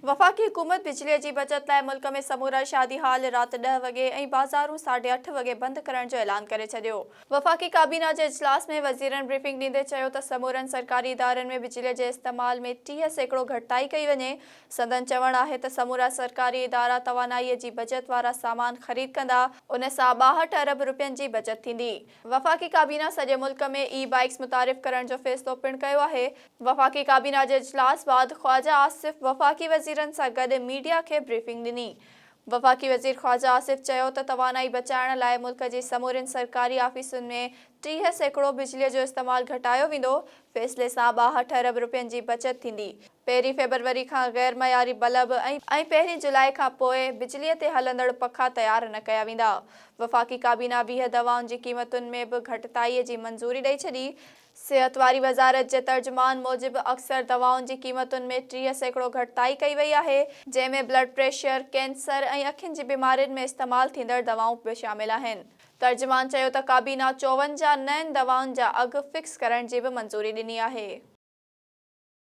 وفاقي حڪومت بجليء جي بچت لاء ملڪ ۾ سمورا شادي هال رات ڏهه وڳي ۽ بازارون ساڍي اٺ وڳي بند ڪرڻ جو اعلان ڪري ڇڏيو. وفاقي ڪابينا جي اجلاس ۾ وزيرن بريفنگ ڏيندي چيو ته سمورن سرڪاري ادارن ۾ بجليء جي استعمال ۾ 30% گهٽتائي ڪئي وڃي. سندن چوڻ آهي ته سمورا سرڪاري ادارا توانائيء جي بچت وارا سامان خريد ڪندا، ان سان 62 ارب رپين جي بچت ٿيندي. وفاقي ڪابينا سڄي ملڪ ۾ اي بائيڪس متعارف ڪرڻ جو فيصلو پڻ ڪيو آهي. وفاقي ڪابينا جي اجلاس بعد خواجه آصف وفاقي وزيرن سان گڏ ميڊيا کي بريفنگ ڏني. وفاقي وزير خواجه آصف چيو ته توانائي بچائڻ لاء ملڪ جي سمورين سرڪاري آفيسن ۾ 30% بجلي جو استعمال گهٽايو ويندو، فيصلي سان 62 ارب رپين جي بچت ٿيندي. پهرين فيبروري کان غير معياري بلب ۽ پهرين جولاء کان پوء بجلي تي هلندڙ پکا تيار نه ڪيا ويندا. وفاقي ڪابينا 20 دوائن جي قيمتن ۾ به گهٽتائي جي منظوري ڏئي ڇڏي. صحت واري وزارت جي ترجمان موجب اڪثر دوائن جي قيمتن ۾ 30% گهٽتائي ڪئي وئي آهي، جنهن ۾ بلڊ پريشر، ڪينسر ۽ اکين جي بيمارين ۾ استعمال ٿيندڙ دوائون به شامل آهن. ترجمان چيو ته ڪابينا 54 نين دوائن جا اگهه فڪس ڪرڻ جي به منظوري ڏني آهي.